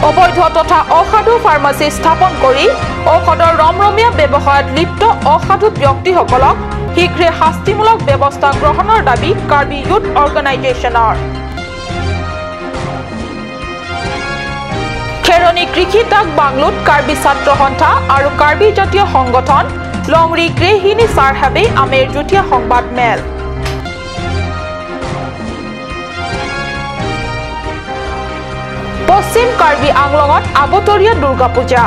অবৈধ তথা অসাধু ফাৰ্মাচী স্থাপন কৰি ঔষধৰ ৰমৰমীয়া ব্যৱসায়ত লিপ্ত অসাধু ব্যক্তিসকলক শীঘ্ৰে শাস্তিমূলক ব্যৱস্থা গ্ৰহণৰ দাবী কাৰ্বি ইউথ অৰ্গেনাইজেশ্যনৰ। খেৰণি কৃষি ডাক বাংলোত কাৰ্বি ছাত্ৰ সন্থা আৰু কাৰ্বি জাতীয় সংগঠন লংৰি গৃহিণী চাৰহাবে আমেৰ যুটীয়া সংবাদমেল। পশ্চিম কাৰ্বি আংলঙত আবতৰীয়া দুৰ্গা পূজা।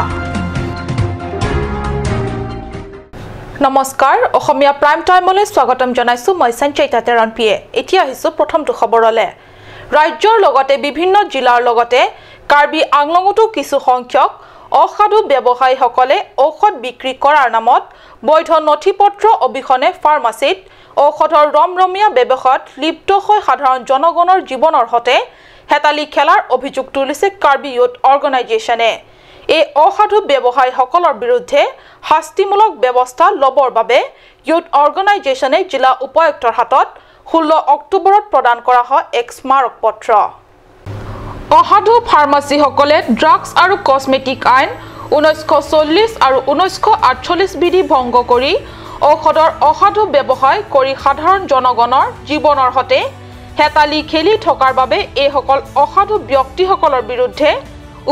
নমস্কাৰ, অসমীয়া প্ৰাইম টাইমলৈ স্বাগতম জনাইছো মই সঞ্চয়িতা তেৰণপিয়ে। এতিয়া আহিছো প্ৰথমটো খবৰলৈ। ৰাজ্যৰ লগতে বিভিন্ন জিলাৰ লগতে কাৰ্বি আংলঙতো কিছু সংখ্যক অসাধু ব্যৱসায়ীসকলে ঔষধ বিক্ৰী কৰাৰ নামত বৈধ নথি পত্ৰ অবিহনে ফাৰ্মাচীত ঔষধৰ ৰমৰমীয়া ব্যৱসায়ত লিপ্ত হৈ সাধাৰণ জনগণৰ জীৱনৰ সৈতে হেতালি খেলাৰ অভিযোগ তুলিছে কাৰ্বি ইউথ অৰ্গেনাইজেশ্যনে। এই অসাধু ব্যৱসায়ীসকলৰ বিৰুদ্ধে শাস্তিমূলক ব্যৱস্থা ল'বৰ বাবে ইউথ অৰ্গেনাইজেশ্যনে জিলা উপায়ুক্তৰ হাতত 16 অক্টোবৰত প্ৰদান কৰা হয় এক স্মাৰকপত্ৰ। অসাধু ফাৰ্মাচীসকলে ড্ৰাগছ আৰু কছমেটিক আইন 1940 আৰু 1948 বিধি ভংগ কৰি ঔষধৰ অসাধু ব্যৱসায় কৰি সাধাৰণ জনগণৰ জীৱনৰ সৈতে হেতালি খেলি থকাৰ বাবে এইসকল অসাধু ব্যক্তিসকলৰ বিৰুদ্ধে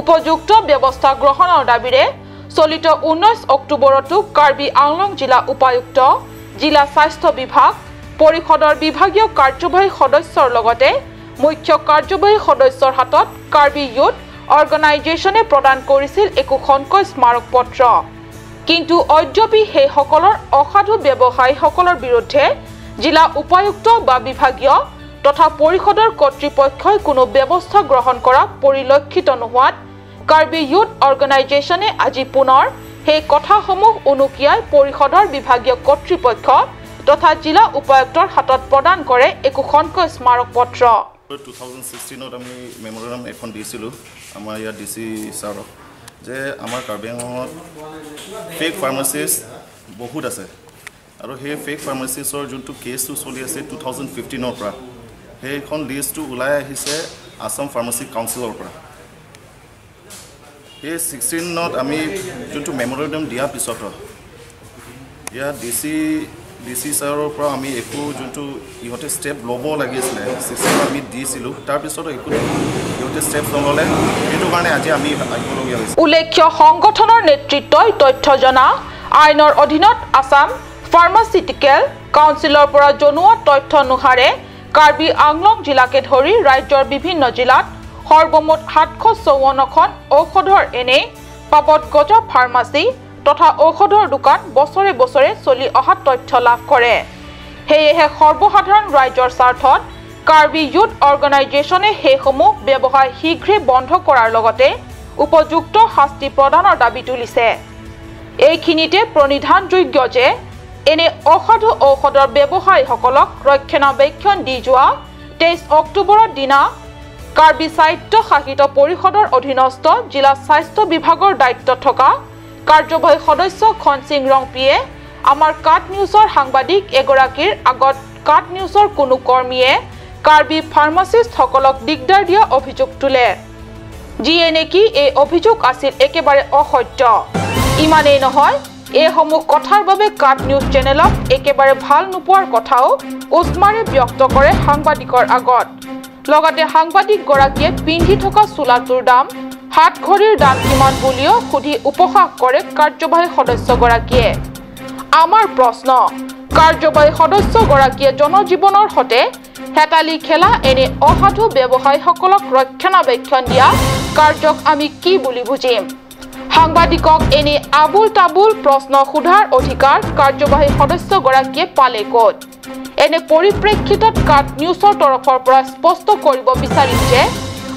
উপযুক্ত ব্যৱস্থা গ্ৰহণৰ দাবীৰে চলিত 19 অক্টোবৰতো কাৰ্বি আংলং জিলা উপায়ুক্ত, জিলা স্বাস্থ্য বিভাগ, পৰিষদৰ বিভাগীয় কাৰ্যবাহী সদস্যৰ লগতে মুখ্য কাৰ্যবাহী সদস্যৰ হাতত কাৰ্বি ইউথ অৰ্গেনাইজেশ্যনে প্ৰদান কৰিছিল একোখনকৈ স্মাৰকপত্ৰ। কিন্তু অদ্যপি সেইসকলৰ অসাধু ব্যৱসায়ীসকলৰ বিৰুদ্ধে জিলা উপায়ুক্ত বা বিভাগীয় তথা পৰিষদৰ কৰ্তৃপক্ষই কোনো ব্যৱস্থা গ্ৰহণ কৰা পৰিলক্ষিত নোহোৱাত কাৰ্বি ইউথ অৰ্গেনাইজেশ্যনে আজি পুনৰ সেই কথাসমূহ উনুকিয়াই পৰিষদৰ বিভাগীয় কৰ্তৃপক্ষ তথা জিলা উপায়ুক্তৰ হাতত প্ৰদান কৰে একোখনকৈ স্মাৰকপত্ৰ। 2016 আমি মেম'ৰেণ্ডাম এখন দিছিলোঁ আমাৰ ইয়াত ডি চি ছাৰক যে আমাৰ কাৰ্বি আংলঙত ফেক ফাৰ্মাচিষ্ট বহুত আছে আৰু সেই ফেক ফাৰ্মাচিষ্টৰ যোনটো কেছটো চলি আছে 2015ৰ পৰা, সেইখন লিষ্টটো ওলাই আহিছে আছাম ফাৰ্মাচী কাউন্সিলৰ পৰা। সেই 16ত আমি যোনটো মেম'ৰেণ্ডাম দিয়াৰ পিছত ইয়াত ডি চি ছাৰৰ পৰা আমি একো যোনটো ইহঁতে ষ্টেপ ল'ব লাগিছিলে 16 আমি দিছিলোঁ, তাৰপিছত একো ইহঁতে ষ্টেপ নল'লে, সেইটো কাৰণে আজি আমি আহিবলগীয়া হৈছে। উল্লেখ্য, সংগঠনৰ নেতৃত্বই তথ্য জনা আইনৰ অধীনত আছাম ফাৰ্মাচিউটিকেল কাউন্সিলৰ পৰা জনোৱা তথ্য অনুসাৰে কাৰ্বি আংলং জিলাকে ধৰি ৰাজ্যৰ বিভিন্ন জিলাত সৰ্বমুঠ 754খন ঔষধৰ এনে পাপত গজা ফাৰ্মাচী তথা ঔষধৰ দোকান বছৰে বছৰে চলি অহা তথ্য লাভ কৰে। সেয়েহে সৰ্বসাধাৰণ ৰাইজৰ স্বাৰ্থত কাৰ্বি ইউথ অৰ্গেনাইজেশ্যনে সেইসমূহ ব্যৱসায় শীঘ্ৰে বন্ধ কৰাৰ লগতে উপযুক্ত শাস্তি প্ৰদানৰ দাবী তুলিছে। এইখিনিতে প্ৰণিধানযোগ্য যে এনে অসাধু ঔষধৰ ব্যৱসায়ীসকলক ৰক্ষণাবেক্ষণ দি যোৱা 23 অক্টোবৰৰ দিনা কাৰ্বি স্বায়ত্ত শাসিত পৰিষদৰ অধীনস্থ জিলা স্বাস্থ্য বিভাগৰ দায়িত্বত থকা কাৰ্যবাহী সদস্য খনসিং ৰংপিয়ে আমাৰ কাট নিউজৰ সাংবাদিক এগৰাকীৰ আগত কাট নিউজৰ কোনো কৰ্মীয়ে কাৰ্বি ফাৰ্মাচিষ্টসকলক দিগদাৰ দিয়া অভিযোগ তোলে, যিয়ে নেকি এই অভিযোগ আছিল একেবাৰে অসত্য। ইমানেই নহয়, এইসমূহ কথাৰ বাবে কাট নিউজ চেনেলক একেবাৰে ভাল নোপোৱাৰ কথাও উষ্মাৰে ব্যক্ত কৰে সাংবাদিকৰ আগত। লগতে সাংবাদিকগৰাকীয়ে পিন্ধি থকা চোলাটোৰ দাম, হাত ঘড়ীৰ দাম কিমান বুলিও সুধি উপহাস কৰে কাৰ্যবাহী সদস্যগৰাকীয়ে। আমাৰ প্ৰশ্ন, কাৰ্যবাহী সদস্যগৰাকীয়ে জনজীৱনৰ সৈতে হেতালি খেলা এনে অসাধু ব্যৱসায়ীসকলক ৰক্ষণাবেক্ষণ দিয়া কাৰ্যক আমি কি বুলি বুজিম? সাংবাদিকক এনে আবুল তাবুল প্ৰশ্ন সোধাৰ অধিকাৰ কাৰ্যবাহী সদস্যগৰাকীয়ে পালে ক'ত? এনে পৰিপ্ৰেক্ষিতত কাট নিউজৰ তৰফৰ পৰা স্পষ্ট কৰিব বিচাৰিম যে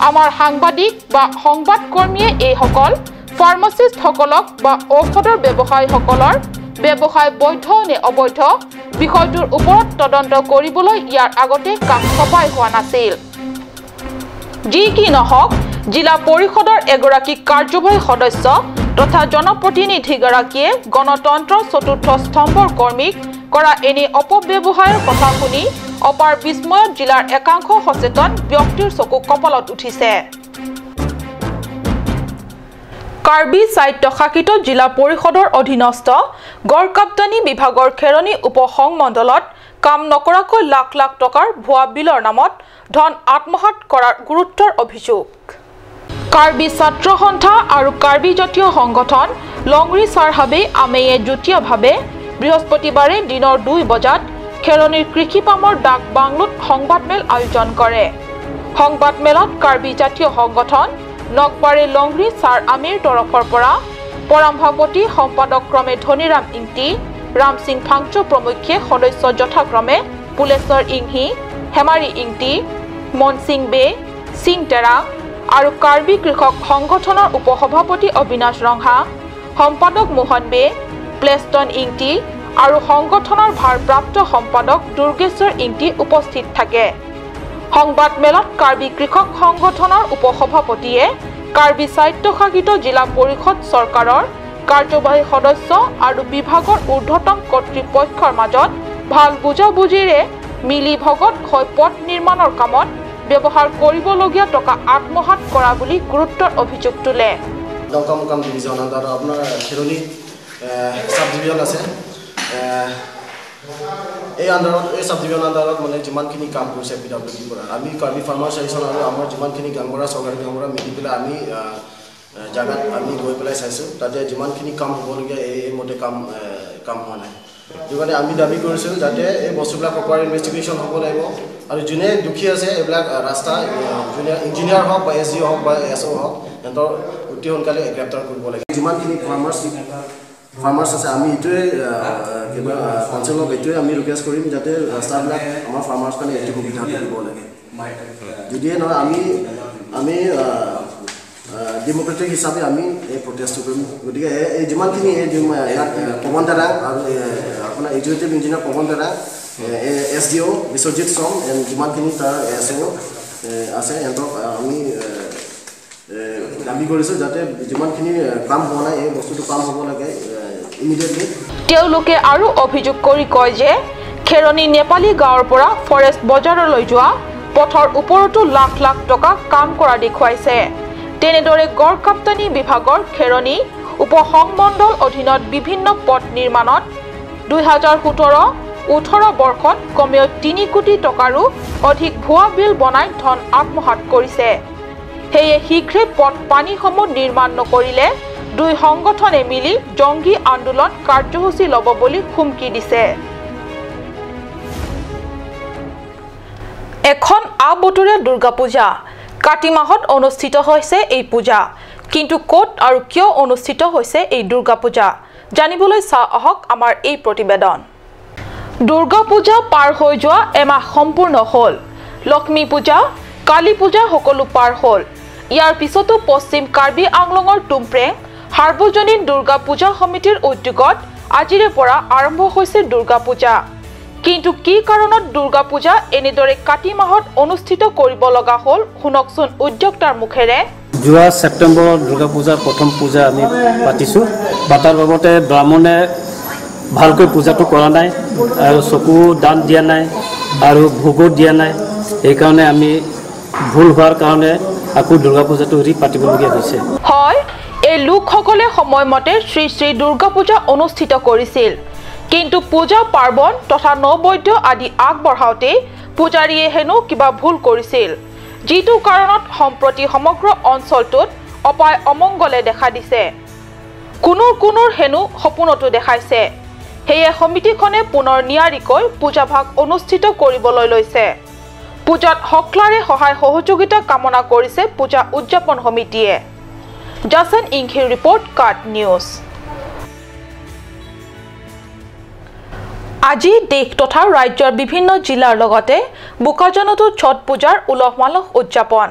আমাৰ সাংবাদিক বা সংবাদকৰ্মীয়ে এইসকল ফাৰ্মাচিষ্টসকলক বা ঔষধৰ ব্যৱসায়ীসকলৰ ব্যৱসায় বৈধ নে অবৈধ বিষয়টোৰ ওপৰত তদন্ত কৰিবলৈ ইয়াৰ আগতে কাষ চপাই হোৱা নাছিল। যি কি নহওক, জিলা পৰিষদৰ এগৰাকী কাৰ্যবাহী সদস্য তথা জনপ্ৰতিনিধিগৰাকীয়ে গণতন্ত্ৰৰ চতুৰ্থ স্তম্ভৰ কৰ্মীক কৰা এনে অপব্যৱহাৰৰ কথা শুনি অপাৰ বিস্ময়ত জিলাৰ একাংশ সচেতন ব্যক্তিৰ চকু কপালত উঠিছে। কাৰ্বি স্বায়ত্তশাসিত জিলা পৰিষদৰ অধীনস্থ গড়কাপ্তানি বিভাগৰ খেৰণি উপসংমণ্ডলত কাম নকৰাকৈ লাখ লাখ টকাৰ ভুৱা বিলৰ নামত ধন আত্মসাৎ কৰাৰ গুৰুত্বৰ অভিযোগ। কাৰ্বি ছাত্ৰ সন্থা আৰু কাৰ্বি জাতীয় সংগঠন লংৰি চাৰহাবে আমেয়ে যুটীয়াভাৱে বৃহস্পতিবাৰে দিনৰ 2 বজাত খেৰণিৰ কৃষিপামৰ ডাক বাংলোত সংবাদমেল আয়োজন কৰে। সংবাদমেলত কাৰ্বি জাতীয় সংগঠন নকবাৰে লংৰি ছাৰ আমিৰ তৰফৰ পৰা পৰমভাপতি সম্পাদক ক্ৰমে ধনীৰাম ইংটি, ৰামসিং ফাংচো প্ৰমুখ্যে সদস্য যথাক্ৰমে পুলেশ্বৰ ইংহি, হেমাৰী ইংটি, মনসিং বে, সিং টেৰাং আৰু কাৰ্বি কৃষক সংগঠনৰ উপসভাপতি অবিনাশ ৰংহা, সম্পাদক মোহন বে, প্লেষ্টন ইংটি আৰু সংগঠনৰ ভাৰপ্ৰাপ্ত সম্পাদক দুৰ্গেশ্বৰ ইংটি উপস্থিত থাকে। সংবাদমেলত কাৰ্বি কৃষক সংগঠনৰ উপসভাপতিয়ে কাৰ্বি স্বায়ত্তশাসিত জিলা পৰিষদ চৰকাৰৰ কাৰ্যবাহী সদস্য আৰু বিভাগৰ ঊৰ্ধ্বতম কৰ্তৃপক্ষৰ মাজত ভাল বুজাবুজিৰে মিলি ভগত হৈ পথ নিৰ্মাণৰ কামত ব্যৱহাৰ কৰিবলগীয়া টকা আত্মসাৎ কৰা বুলি গুৰুত্বৰ অভিযোগ তোলে। আপোনাৰ খেৰণি চাব ডিভিজন আছে, এই আণ্ডাৰত এই চাব ডিভিজন আণ্ডাৰত মানে যিমানখিনি কাম কৰিছে পি ডাব্লিউ ডিৰ পৰা আমি কাৰ্বি ফাৰ্মাৰ্ছ এছ'চিয়েশ্যন আৰু আমাৰ যিমানখিনি গাঁওবুঢ়া চৰকাৰী গাঁওবুঢ়া মিলি পেলাই আমি জাগাত আমি গৈ পেলাই চাইছোঁ, তাতে যিমানখিনি কাম হ'বলগীয়া এই মতে কাম কাম হোৱা নাই। সেইটো কাৰণে আমি দাবী কৰিছোঁ যাতে এই বস্তুবিলাক প্ৰপাৰ ইনভেষ্টিগেশ্যন হ'ব লাগিব আৰু যোনে দুখী আছে এইবিলাক ৰাস্তা যোনে ইঞ্জিনিয়াৰ হওক বা এছ ডি অ' হওক বা এছ অ' হওক সিহঁতৰ অতি সোনকালে গ্ৰেপ্তাৰ কৰিব লাগে। যিমানখিনি ফাৰ্মাৰ্ছ আছে আমি এইটোৱে কিবা কাউঞ্চিলক এইটোৱে আমি ৰিকুৱেষ্ট কৰিম যাতে ৰাস্তাবিলাক আমাৰ ফাৰ্মাৰ্ছ কাৰণে এইটো সুবিধা দিব লাগে। যদিহে নহয় আমি ডেম'ক্ৰেটিক হিচাপে আমি এই প্ৰটেষ্টটো কৰিম। গতিকে এই যিমানখিনি এই ইয়াত পৱন দাদা আৰু আপোনাৰ executive engineer Pawan Dada, S D O' Biswajit Som and যিমানখিনি তাৰ এছ অ' আছে সিহঁতক আমি দাবী কৰিছোঁ যাতে যিমানখিনি কাম হোৱা নাই এই বস্তুটো কাম হ'ব লাগে ইমিডিয়েটলি। তেওঁলোকে আৰু অভিযোগ কৰি কয় যে খেৰণি নেপালী গাঁৱৰ পৰা ফৰেষ্ট বজাৰলৈ যোৱা পথৰ ওপৰতো লাখ লাখ টকা কাম কৰা দেখুৱাইছে। তেনেদৰে গড়কাপ্তানি বিভাগৰ খেৰণি উপসংমণ্ডল অধীনত বিভিন্ন পথ নিৰ্মাণত 2017-18 বৰ্ষত কমেও 3 কোটি টকাৰো অধিক ভুৱা বিল বনাই ধন আত্মসাৎ কৰিছে। সেয়ে শীঘ্ৰে পথ পানীসমূহ নিৰ্মাণ নকৰিলে দুই সংগঠনে মিলি জংগী আন্দোলন কাৰ্যসূচী ল'ব বুলি হুমকি দিছে। এখন আবতৰীয়া দুৰ্গা পূজা কাতি মাহত অনুষ্ঠিত হৈছে এই পূজা, কিন্তু ক'ত আৰু কিয় অনুষ্ঠিত হৈছে এই দুৰ্গা পূজা জানিবলৈ চাওঁ আহক আমাৰ এই প্ৰতিবেদন। দুৰ্গা পূজা পাৰ হৈ যোৱা এমাহ সম্পূৰ্ণ হ'ল, লক্ষ্মী পূজা, কালী পূজা সকলো পাৰ হ'ল। ইয়াৰ পিছতো পশ্চিম কাৰ্বি আংলঙৰ টুমপ্ৰেং সাৰ্বজনীন দুৰ্গা পূজা সমিতিৰ উদ্যোগত আজিৰে পৰা আৰম্ভ হৈছে দুৰ্গা পূজা। কিন্তু কি কাৰণত দুৰ্গা পূজা এনেদৰে কাতি মাহত অনুষ্ঠিত কৰিব লগা হ'ল শুনকচোন উদ্যোক্তাৰ মুখেৰে। যোৱা ছেপ্টেম্বৰত দুৰ্গা পূজাৰ প্ৰথম পূজা আমি পাতিছোঁ। পাতাৰ বাবতে ব্ৰাহ্মণে ভালকৈ পূজাটো কৰা নাই আৰু চকু দান দিয়া নাই আৰু ভোগো দিয়া নাই, সেইকাৰণে আমি ভুল হোৱাৰ কাৰণে আকৌ দুৰ্গা পূজাটো ৰি পাতিবলগীয়া হৈছে। হয়, এই লোকসকলে সময়মতে শ্ৰী শ্ৰী দুৰ্গা পূজা অনুষ্ঠিত কৰিছিল, কিন্তু পূজা পাৰ্বণ তথা নৈবেদ্য আদি আগবঢ়াওঁতে পূজাৰীয়ে হেনো কিবা ভুল কৰিছিল, যিটো কাৰণত সম্প্ৰতি সমগ্ৰ অঞ্চলটোত অপায় অমংগলে দেখা দিছে। কোনো কোনোৰ হেনো সপোনতো দেখাইছে। সেয়ে সমিতিখনে পুনৰ নিয়াৰিকৈ পূজাভাগ অনুষ্ঠিত কৰিবলৈ লৈছে। পূজাত সকলাৰে সহায় সহযোগিতা কামনা কৰিছে পূজা উদযাপন সমিতিয়ে। জাসন ইংখিৰ ৰিপৰ্ট, কাট নিউজ। আজি দেশ তথা ৰাজ্যৰ বিভিন্ন জিলাৰ লগতে বোকাজানতো ছট পূজাৰ উলহ মালহ উদযাপন।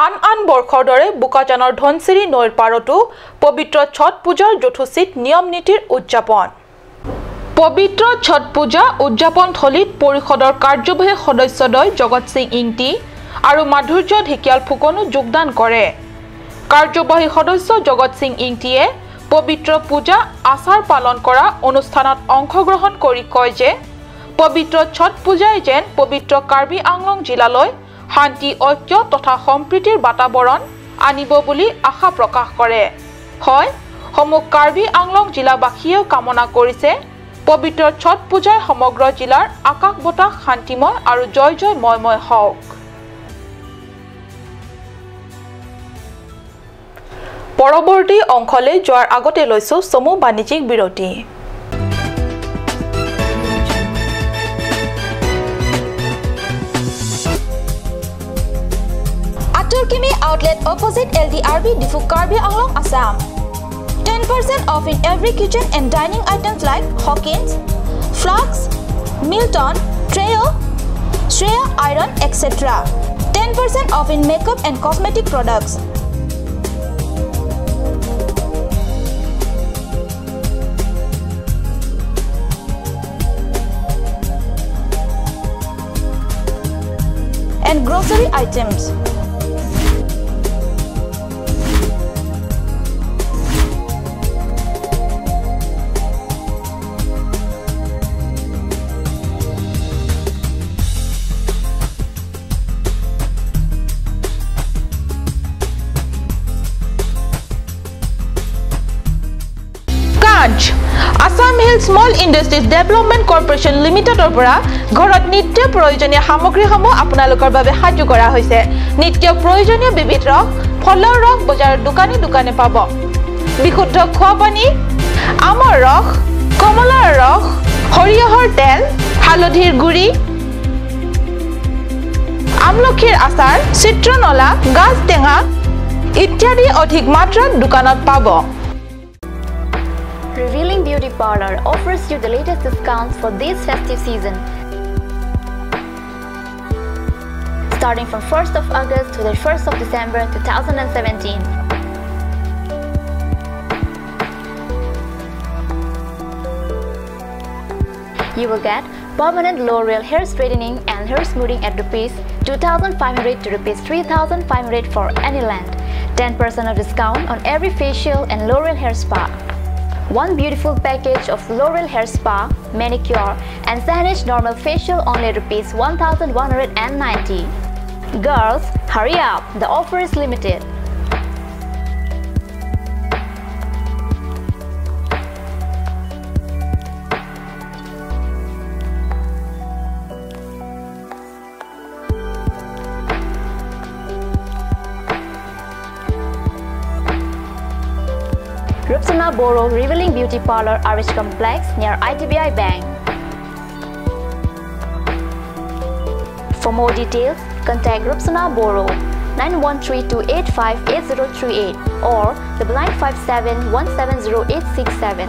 আন আন বৰ্ষৰ দৰে বোকাজানৰ ধনশিৰি নৈৰ পাৰতো পবিত্ৰ ছট পূজাৰ যথোচিত নিয়ম নীতিৰ উদযাপন। পবিত্ৰ ছট পূজা উদযাপনথলীত পৰিষদৰ কাৰ্যবাহী সদস্যদ্বয় জগত সিং ইংটি আৰু মাধুৰ্য ঢেকিয়াল ফুকনো যোগদান কৰে। কাৰ্যবাহী সদস্য জগত সিং ইংটিয়ে পবিত্ৰ পূজা আচাৰ পালন কৰা অনুষ্ঠানত অংশগ্ৰহণ কৰি কয় যে পবিত্ৰ ছট পূজাই যেন পবিত্ৰ কাৰ্বি আংলং জিলালৈ শান্তি, ঐক্য তথা সম্প্ৰীতিৰ বাতাবৰণ আনিব বুলি আশা প্ৰকাশ কৰে। হয়। সমূহ কাৰ্বি আংলং জিলাবাসীয়েও কামনা কৰিছে পবিত্ৰ ছট পূজাই সমগ্ৰ জিলাৰ আকাশ বতাহ শান্তিময় আৰু জয় জয় ময়ময় হওক। পৰৱৰ্তী অংশলৈ যোৱাৰ আগতে লৈছো চমু বাণিজ্যিক বিৰতি। Atul Kimi outlet opposite LDRB Diphu Karbi Anglong Assam. 10% off in every kitchen and dining items like Hawkins, Flux, Milton, Treo, Shreya Iron, etc. 10% off in makeup and cosmetic products. And grocery items. Assam Hill Small Industries Development Corporation লিমিটেডৰ পৰা ঘৰত নিত্য প্ৰয়োজনীয় সামগ্ৰীসমূহ আপোনালোকৰ বাবে সাজু কৰা হৈছে। নিত্য প্ৰয়োজনীয় বিবিধ ৰস, ফলৰ ৰস বজাৰৰ দোকানে দোকানে পাব। বিশুদ্ধ খোৱা পানী, আমৰ ৰস, কমলাৰ ৰস, সৰিয়হৰ তেল, হালধিৰ গুড়ি, আমলখিৰ আচাৰ, চিত্ৰনলা, গাজ টেঙা ইত্যাদি অধিক মাত্ৰাত দোকানত পাব। Revealing Beauty Parlor offers you the latest discounts for this festive season. Starting from 1st of August to the 1st of December 2017. You will get permanent L'Oreal hair straightening and hair smoothing at rupees 2,500 to rupees 3,500 for any length. 10% of discount on every facial and L'Oreal hair spa. One beautiful package of L'Oreal hair spa, manicure and Sahanish normal facial only rupees 1,190. Girls, hurry up, the offer is limited. Rupsana Boro, Revealing Beauty Parlor, RH Complex near IDBI Bank. For more details, contact Rupsana Boro 9132858038 or 9957170867.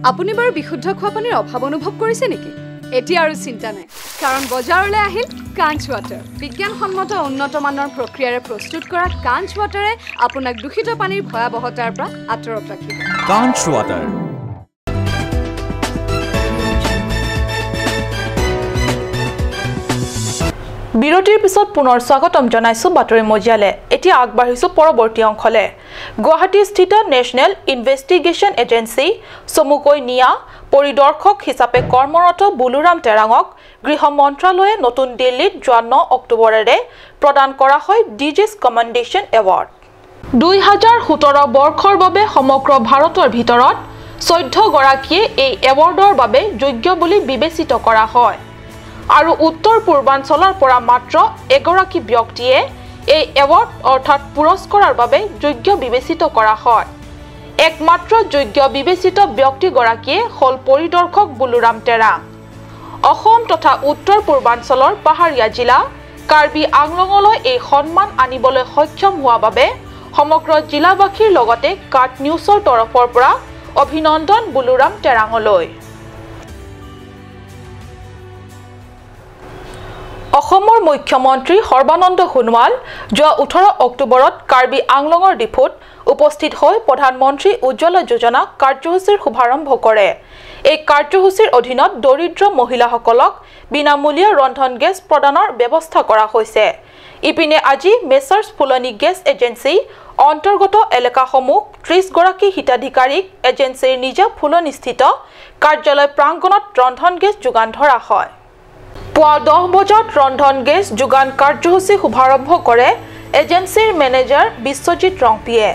আপুনি বাৰু বিশুদ্ধ খোৱা পানীৰ অভাৱ অনুভৱ কৰিছে নেকি? এতিয়া আৰু চিন্তা নাই, কাৰণ বজাৰলৈ আহিল কাঞ্চ ৱাটাৰ। বিজ্ঞানসন্মত উন্নত মানৰ প্ৰক্ৰিয়াৰে প্ৰস্তুত কৰা কাঞ্চ ৱাটাৰে আপোনাক দূষিত পানীৰ ভয়াৱহতাৰ পৰা আঁতৰত ৰাখিব। কাঞ্চ ৱাটাৰ। বিৰতিৰ পিছত পুনৰ স্বাগতম জনাইছো বাতৰি মজিয়ালে। এতিয়া আগবাঢ়িছো পৰৱৰ্তী অংশলে। গুৱাহাটীস্থিত নেশ্যনেল ইনভেষ্টিগেশ্যন এজেঞ্চি চমুকৈ নিয়া পৰিদৰ্শক হিচাপে কৰ্মৰত বুলুৰাম টেৰাঙক গৃহ মন্ত্ৰালয়ে নতুন দিল্লীত যোৱা 9 অক্টোবৰেৰে প্ৰদান কৰা হয় ডিজিজ কমেণ্ডেশ্যন এৱাৰ্ড। 2017 বৰ্ষৰ বাবে সমগ্ৰ ভাৰতৰ ভিতৰত 14 গৰাকীয়ে এই এৱাৰ্ডৰ বাবে যোগ্য বুলি বিবেচিত কৰা হয় আৰু উত্তৰ পূৰ্বাঞ্চলৰ পৰা মাত্ৰ এগৰাকী ব্যক্তিয়ে এই এৱাৰ্ড অৰ্থাৎ পুৰস্কাৰৰ বাবে যোগ্য বিবেচিত কৰা হয়। একমাত্ৰ যোগ্য বিবেচিত ব্যক্তিগৰাকীয়ে হ'ল পৰিদৰ্শক বুলুৰাম টেৰাং। অসম তথা উত্তৰ পূৰ্বাঞ্চলৰ পাহাৰীয়া জিলা কাৰ্বি আংলঙলৈ এই সন্মান আনিবলৈ সক্ষম হোৱা বাবে সমগ্ৰ জিলাবাসীৰ লগতে কাট নিউজৰ তৰফৰ পৰা অভিনন্দন বুলুৰাম টেৰাঙলৈ। অসমৰ মুখ্যমন্ত্ৰী সৰ্বানন্দ সোণোৱাল যোৱা 18 অক্টোবৰত কাৰ্বি আংলঙৰ ডিফুত উপস্থিত হৈ প্ৰধানমন্ত্ৰী উজ্জ্বলা যোজনা কাৰ্যসূচীৰ শুভাৰম্ভ কৰে। এই কাৰ্যসূচীৰ অধীনত দৰিদ্ৰ মহিলাসকলক বিনামূলীয়া ৰন্ধন গেছ প্ৰদানৰ ব্যৱস্থা কৰা হৈছে। ইপিনে আজি মেচাৰ্ছ ফুলনি গেছ এজেঞ্চি অন্তৰ্গত এলেকাসমূহ 30 গৰাকী হিতাধিকাৰীক এজেঞ্চিৰ নিজা ফুলনিস্থিত কাৰ্যালয় প্ৰাংগণত ৰন্ধন গেছ যোগান ধৰা হয়। পুৱা 10 বজাত ৰন্ধন গেছ যোগান কাৰ্যসূচী শুভাৰম্ভ কৰে এজেঞ্চিৰ মেনেজাৰ বিশ্বজিৎ ৰংপিয়ে।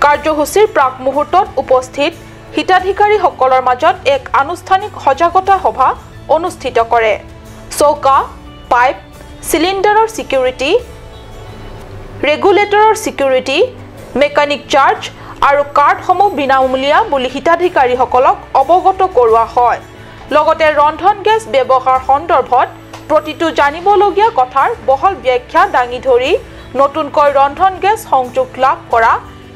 কাৰ্যসূচীৰ প্ৰাক মুহূৰ্তত উপস্থিত হিতাধিকাৰীসকলৰ মাজত এক আনুষ্ঠানিক সজাগতা সভা অনুষ্ঠিত কৰে। চৌকা, পাইপ, চিলিণ্ডাৰৰ ছিকিউৰিটি, ৰেগুলেটৰৰ ছিকিউৰিটি, মেকানিক চাৰ্জ আৰু কাৰ্ডসমূহ বিনামূলীয়া বুলি হিতাধিকাৰীসকলক অৱগত কৰোৱা হয়। লগতে ৰন্ধন গেছ ব্যৱহাৰ সন্দৰ্ভত প্ৰতিটো জানিবলগীয়া কথাৰ বহল ব্যাখ্যা দাঙি ধৰি নতুনকৈ ৰন্ধন গেছ সংযোগ লাভ কৰা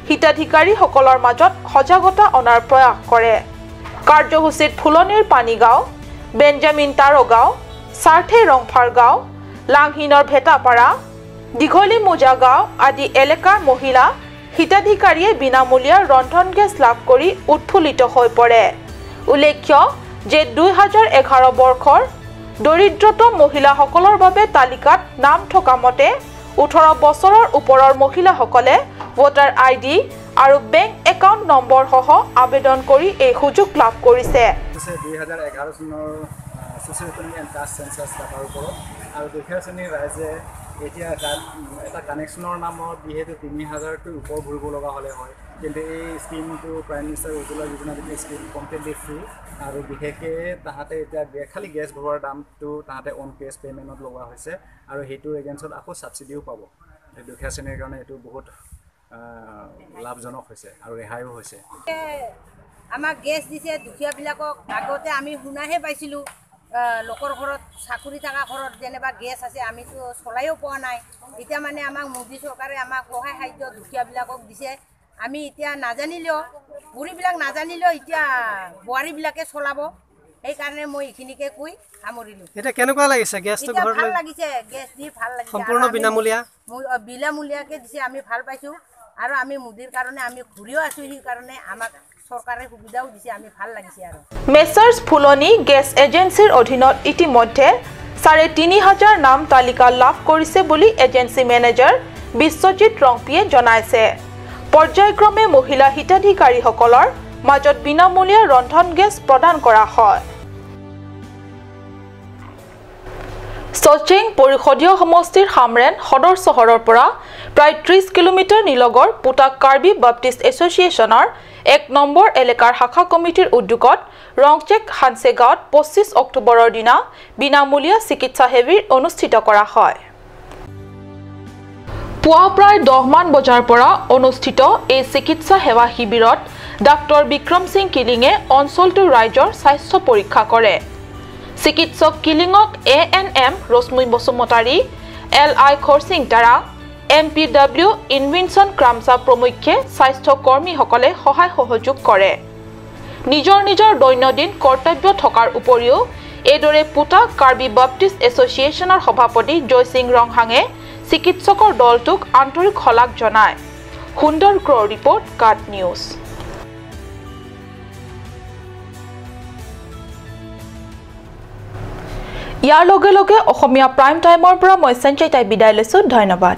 হিতাধিকাৰীসকলৰ মাজত সজাগতা অনাৰ প্ৰয়াস কৰে। কাৰ্যসূচীত ফুলনিৰ পানীগাঁও, বেঞ্জামিন তাৰগাঁও, চাৰ্থে ৰংফাৰ গাঁও, লাংহিনৰ ভেটাপাৰা, দীঘলী মোজা গাঁও আদি এলেকাৰ মহিলা হিতাধিকাৰীয়ে বিনামূলীয়া ৰন্ধন গেছ লাভ কৰি উৎফুল্লিত হৈ পৰে। উল্লেখ্য যে 2011 বৰ্ষৰ দৰিদ্ৰতম মহিলাসকলৰ বাবে তালিকাত নাম থকা মতে 18 বছৰৰ ওপৰৰ মহিলাসকলে ভোটাৰ আইডি আৰু বেংক একাউণ্ট নম্বৰসহ আবেদন কৰি এই সুযোগ লাভ কৰিছে। 2011 চনৰ social economic and caste census ডাটাৰ ওপৰত আৰু দুখীয়া শ্ৰেণীৰ ৰাইজে এতিয়া এটা কানেকশ্যনৰ নামত যিহেতু 3000তকৈ ওপৰ ভৰিব লগা হ'লে হয়, কিন্তু এই স্কীমটো প্ৰাইম মিনিষ্টাৰ উজ্জ্বলা যোজনা যিটো স্কীম কমপ্লিটলি ফ্ৰী আৰু বিশেষকৈ তাহাঁতে এতিয়া খালী গেছ ভৰোৱাৰ দামটো তাহাঁতে অন কেছ পে'মেণ্টত লগোৱা হৈছে আৰু সেইটোৰ এগেইনষ্টত আকৌ ছাবচিডিও পাব। দুখীয়া শ্ৰেণীৰ কাৰণে এইটো বহুত লাভজনক হৈছে আৰু ৰেহাইও হৈছে। আমাক গেছ দিছে দুখীয়াবিলাকক। আগতে আমি শুনাহে পাইছিলোঁ লোকৰ ঘৰত, চাকৰি থকা ঘৰত যেনিবা গেছ আছে, আমিতো চলাইও পোৱা নাই। এতিয়া মানে আমাক মোদী চৰকাৰে আমাক সহায় সাহাৰ্য দুখীয়াবিলাকক দিছে। আমি এতিয়া নাজানিলেও, বুঢ়ীবিলাক নাজানিলেও এতিয়া বোৱাৰীবিলাকে চলাব, সেইকাৰণে মই এইখিনিকে কৈ সামৰিলোঁ। এতিয়া কেনেকুৱা লাগিছে গেছটো? ভাল লাগিছে, গেছ দি ভাল লাগিছে। সম্পূৰ্ণ বিনামূলীয়া, বিনামূলীয়াকৈ দিছে, আমি ভাল পাইছোঁ। আৰু আমি মোদীৰ কাৰণে আমি ঘূৰিও আছোঁ, সেইকাৰণে আমাক চৰকাৰে সুবিধাও দিছে, আমি ভাল লাগিছে। আৰু মেচাৰ্ছ ফুলনি গেছ এজেঞ্চিৰ অধীনত ইতিমধ্যে 3500 নাম তালিকা লাভ কৰিছে বুলি এজেঞ্চি মেনেজাৰ বিশ্বজিৎ ৰংপিয়ে জনাইছে। পৰ্যায়ক্ৰমে মহিলা হিতাধিকাৰীসকলৰ মাজত বিনামূলীয়া ৰন্ধন গেছ প্ৰদান কৰা হয়। চচেং পৰিষদীয় সমষ্টিৰ হামৰেন সদৰ চহৰৰ পৰা প্ৰায় 30 কিলোমিটাৰ নিলগৰ পুতা কাৰ্বি বাপ্টিষ্ট এছ'চিয়েশ্যনৰ 1 নম্বৰ এলেকাৰ শাখা কমিটিৰ উদ্যোগত ৰংচেক হানছে গাঁৱত 25 অক্টোবৰৰ দিনা বিনামূলীয়া চিকিৎসা শিবিৰ অনুষ্ঠিত কৰা হয়। পুৱা প্ৰায় 10 মান বজাৰ পৰা অনুষ্ঠিত এই চিকিৎসা সেৱা শিবিৰত ডাক্তৰ বিক্ৰম সিং কিলিঙে অঞ্চলটোৰ ৰাইজৰ স্বাস্থ্য পৰীক্ষা কৰে। চিকিৎসক কিলিঙক ANM Rashmi Basumatary, LI Kharsing Tara, MPW ইনভিনচন ক্ৰামচা প্ৰমুখ্যে স্বাস্থ্যকৰ্মীসকলে সহায় সহযোগ কৰে। নিজৰ নিজৰ দৈনন্দিন কৰ্তব্য থকাৰ উপৰিও এইদৰে পুতা কাৰ্বি বাপ্টিষ্ট এছ'চিয়েশ্যনৰ সভাপতি জয়সিং ৰংহাঙে চিকিৎসকৰ দলটোক আন্তৰিক শলাগ জনায়। সুন্দৰ ক্ৰ' ৰিপৰ্ট, কাট নিউজ। ইয়াৰ লগে লগে অসমীয়া প্ৰাইম টাইমৰ পৰা মই সঞ্চয়তাই বিদায় লৈছোঁ। ধন্যবাদ।